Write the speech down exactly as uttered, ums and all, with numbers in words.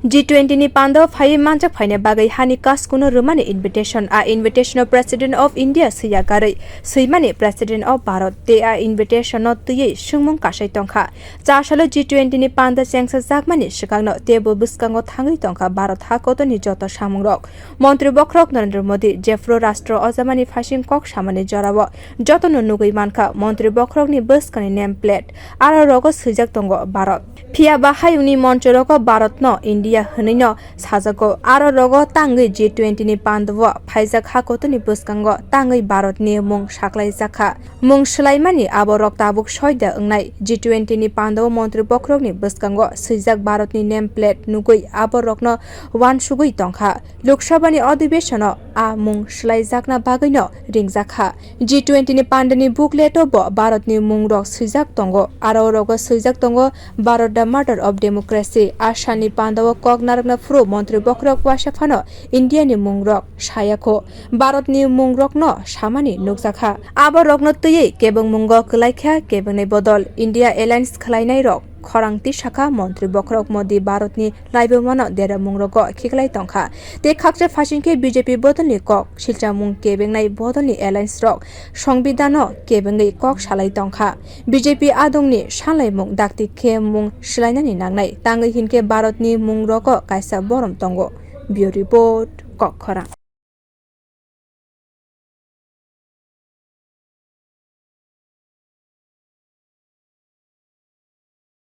G twenty ni pandao phaiwi manjak phaina bagwi hani kaskuno rwmani invitation. A invitation o President of India swiya karwi swimani President of Bharat tei a invitation no twiwi swngmung kasai tongkha. Cha salo G twenty ni panda chengsa jakmani swkangno tebo bwskango thangwi tongkha Bharat ha kotorni joto samungrok. Montri bokhorok Narendra Modi jephru rastro ojamani phaising kok samani jorao jotono nugwi mankha montri bokhorokni bwskangni name plate, aro rogo swijak tongo Bharat. Phiya ba hayungni monchorogo Bharatno India hwnwino sajago. Aro rogo tangwi G twenty ni pandao phaijak hakotoni bwskango tangwi Bharatni mung saklaijakha. Mung swlaimani aborok tabuk soida wngnai. G twenty ni pandao montri bokhorokni bwskango swijak Bharatni name plate nugwi aborokno uansugwi tongkha. Lok Sabhani adhibeshonno a mung swlaijakna bagwino ringjakha. G twenty ni pandani booklet-o bo Bharatni mungrok swijak tongo. Aro rogo swijak tongo, "Bharat, the mother of democracy." A salni pandao kok narwkna phuru montri bokhorok uasa phano India ni mungrok sayakho, Bharatni mungrokno samani nukjakha. Aborokno twiwi kebengmungo kwlaikha kebengni bodol. India alliance khwlainairok khorang tisakha montri bokhorok Modi Bharatni laibumano deramungrogo khiklai tongkha. Tei khakcha phaisingkhe B J P bodolni kok silchamung kebengnai bodolni alliance rok songbidano kebengwi kok salai tongkha. B J P adongni sanlaimung dakti khe mung swlainani nangnai, tangwi hinkhe Bharatni mungrogo kaisa borom tongo. Bureau Report, Kokkhorang.